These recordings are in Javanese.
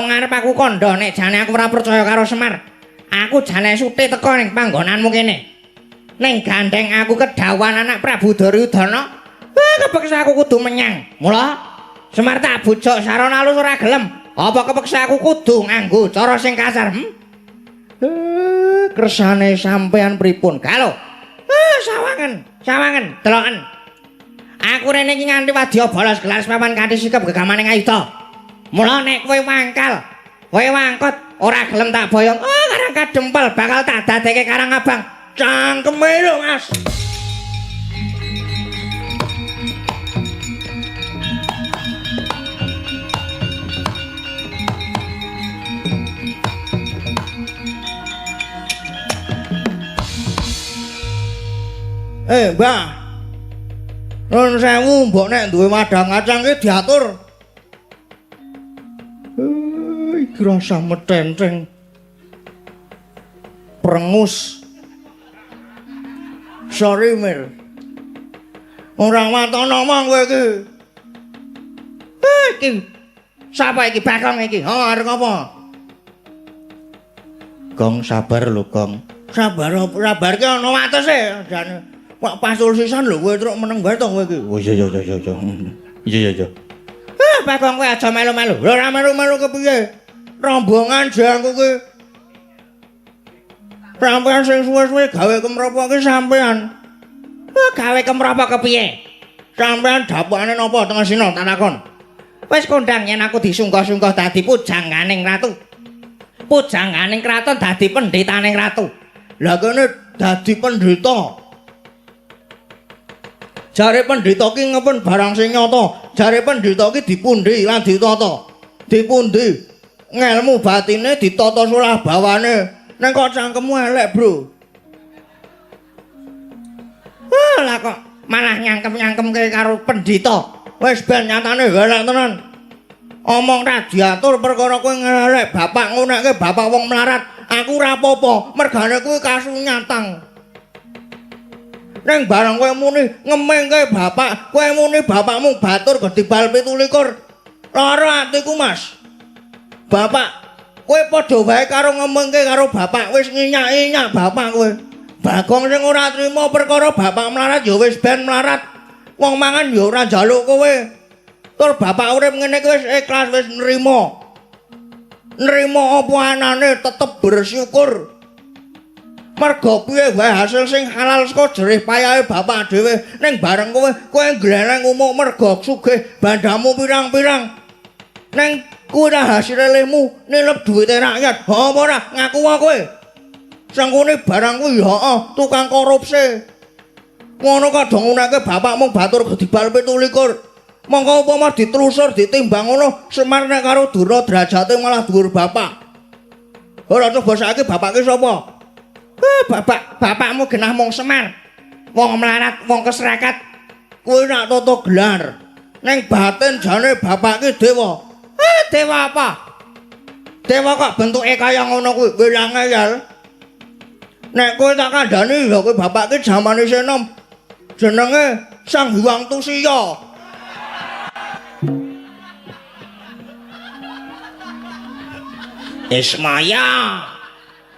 Ngarep aku kandha nek jane aku ora percaya karo Semar. Aku jane sute teko ning panggonanmu kene. Ning gandeng aku kedhawuhan anak Prabu Duryudana, kepeksa aku kudu menyang. Mula Semar tak bujuk sarana alus ora gelem. Apa kepeksa aku kudu nganggo cara sing kasar? Kersane sampean pripun? Galo. Sawangen, sawangen, deloken. Aku rene iki nganti wadya bolos gelas papan kanthi sikep gegamaning ayuda. Mula nek kowe mangkal, kowe wangkot ora gelem tak boyong, karang kadempel bakal tak dadekke karang abang. Cangkeme lho, Mas. Mbah. Nuwun sewu, mbok nek duwe madang kacang ki diatur. Iki rasa metenteng. Prengus. Sorry, Mir. Ora waton omong kowe iki. Iki sapa iki Bagong iki? Oh, arep apa? Gong sabar lho, Gong. Sabar apa? Sabar ki ana watese jane. Pak pasul sisan lho kowe truk meneng bae to kowe iki. Oh iya iya iya iya. Iya iya iya. Bagong kowe aja melu-melu. Lho ora melu-melu kepiye? Rombongan jangku ki. Sampeyan sing suwe-suwe gawe kemropo ki sampeyan. Gawe kemropo kepiye? Sampeyan dapukane napa tengah sina tak takon. Wis kondang yen aku disungguh-sungguh dadi pujangganing ratu. Pujangganing kraton dadi pendhitaning ratu. Lah kene dadi pendhita. Jare pendhita ki ngepen barang sing nyata. Jare pendhita ki dipundi lan ditata. Dipundi ngelmu batine ditata solah bawane. Neng kok cangkemmu elek, Bro. Lah kok malah nyangkem-nyangkemke karo pendhita. Wis ben nyatane elek tenan. Omong ra diatur perkara kowe ngelek bapak ngonekke bapak wong melarat. Aku ora apa-apa, mergane kuwi kasunyatang. Neng barang kowe muni ngemengke bapak, kowe muni bapakmu batur gedibal 27. Lara atiku, Mas. Bapak, kowe padha wae karo ngemengke karo bapak, wis nginyak-inyak bapak kowe. Bagong sing ora trima perkara bapak melarat ya wis ben melarat. Wong mangan ya ora njaluk kowe. Tur bapak urip ngene iki wis ikhlas, wis nrimo. Nrimo apa anane tetep bersyukur. Mergo piye wae hasil sing halal saka jerih payahe bapak dhewe ning bareng kowe kowe gleleng umuk mergo sugih bandamu pirang-pirang. Ning kuwi ra hasile lehmu nilep duwite rakyat. Ha apa ora ngaku wae kowe. Sangkune barang kuwi heeh tukang korupsi. Ngono kok do ngunake bapakmu batur gedibal 27. Mongko upama ditelusur ditimbang ngono Semar nek karo Durna derajate malah dhuwur bapak. Ora coba saiki bapake sapa? Bapakmu genah mung Semar. Wong melarat, wong keserakat. Kuwi nak tata gelar. Ning batin jane bapak ki dewa. Dewa apa? Dewa kok bentuke kaya ngono kuwi? Wis angel. Nek kowe tak kandhani ya kowe bapak ki jaman isih enom. Jenenge Sang Hyang Tusiya. Ismaya.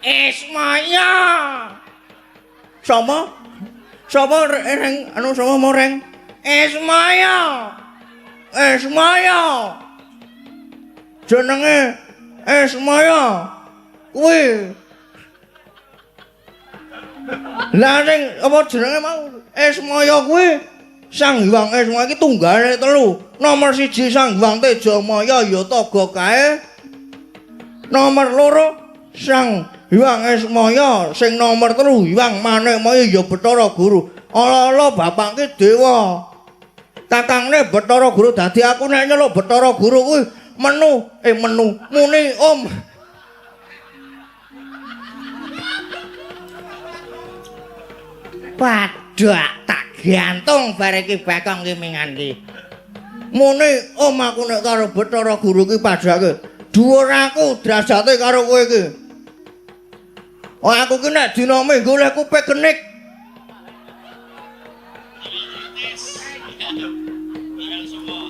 Ismaya. Sapa? Sapa reng anu sapa mau reng? Ismaya. Ismaya. Jenenge Ismaya. Kuwi. Lah sing apa jenenge mau Ismaya kuwi Sang Hyang Ismaya iki tunggale telu. Nomor 1 Sang Hyang Tejamaya ya Taga kae. Nomor 2 Sang Hyang Ismaya, sing nomor 3 Hyang Manikmaya ya Bathara Guru. Ala-ala bapak ki dewa. Kakangne Bathara Guru dadi aku nek nyeluk Bathara Guru kuwi menu, menu muni om. Waduh, tak gantung bar iki Bagong ki mingan ki. Muni om aku nek karo Bathara Guru ki padhake. Dhuwur aku derajate karo kowe iki. Oh aku ki nek dina Minggu lek kupik kenik.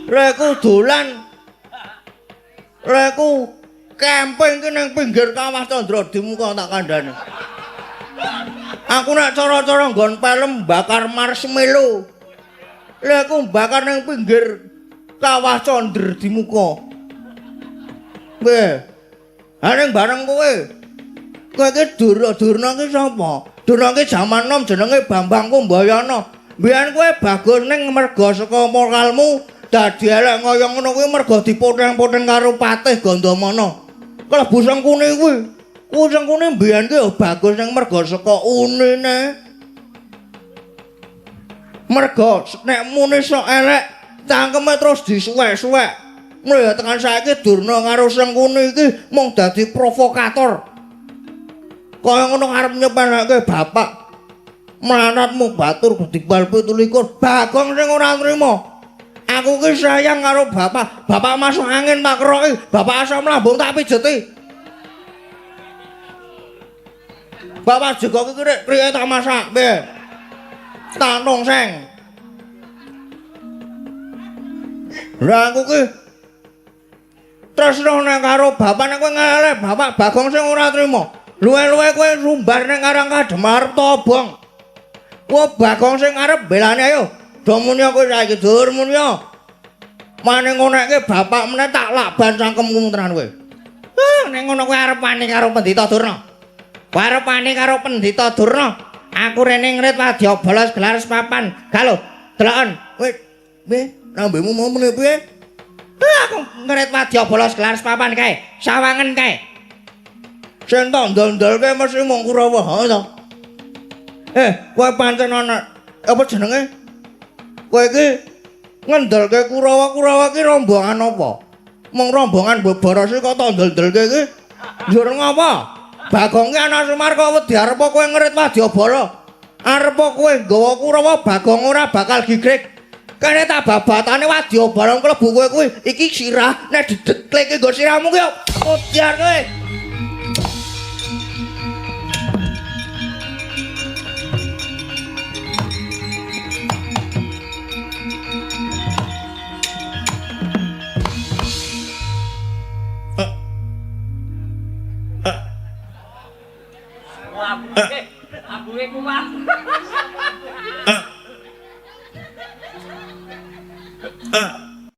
Lek ku dolan. Lek ku Camping ki ning pinggir kawah Candra Dimuka tak kandhane. Aku nek cara-cara nggon pelem bakar marshmallow. Lah aku bakar ning pinggir kawah Candra Dimuka. Weh. Ha ning bareng kowe. Kowe iki Durna ki sapa? Durna ki jaman nom jenenge Bambang Kumbayana. Mbiyen kowe bagus ning merga saka moralmu dadi elek kaya ngono kuwi merga dipoteng-poteng karo Patih Gandamana. Klebu Sengkuni kuwi. Kuwi Sengkuni mbiyen ki ya bagus ning merga saka unine. Merga nek muni sok elek cangkeme terus disuwek-suwek. Mulai tekan saiki Durna karo Sengkuni iki mung dadi provokator. Kaya ngono arep nyepeleke bapak. Melaratmu batur gedibal 27. Bagong sing ora nrimo. Aku ki sayang karo bapak. Bapak masuk angin tak keroki, bapak asam lambung tak pijeti. Bapak jegok iki rek priye tak masak, piye? Tak tongseng. Lah aku ki tresno nek karo bapak nek kowe ngelek bapak Bagong sing ora trimo. Luwe-luwe kowe sumbar ning Karang Kadem arep tobong. Kowe Bagong sing arep belane ayo. Do muni kowe saiki dur muni. Mane ngonekke bapak meneh tak lakban cangkemmu tenan kowe. Ah, nek ngono kowe arep wani karo Pendhita Durna. Kowe arep wani karo Pendhita Durna. Aku rene ngrit wadyabala gelar sepapan. Galo, deloken. Kowe piye? Lambemu mau muni piye? Ah, aku ngrit wadyabala gelar sepapan kae. Sawangen kae. Sing tak ndol-ndolke mesti mung Kurawa, ha to. Kowe pancen ana apa jenenge? Kowe iki ngendolke Kurawa, Kurawa iki rombongan apa? Mung rombongan Babarasi kok tak ndol-ndolke iki. Njur ngapa? Bagong ki ana Semar kok wedi arep kowe ngrit wadyabala. Arep kowe nggawa Kurawa Bagong ora bakal gigrik. Kene tak babatane wadyabala klebu kowe kuwi. Iki sirah nek didekleke nggo sirahmu ki udyar kowe. Abuhe kuat.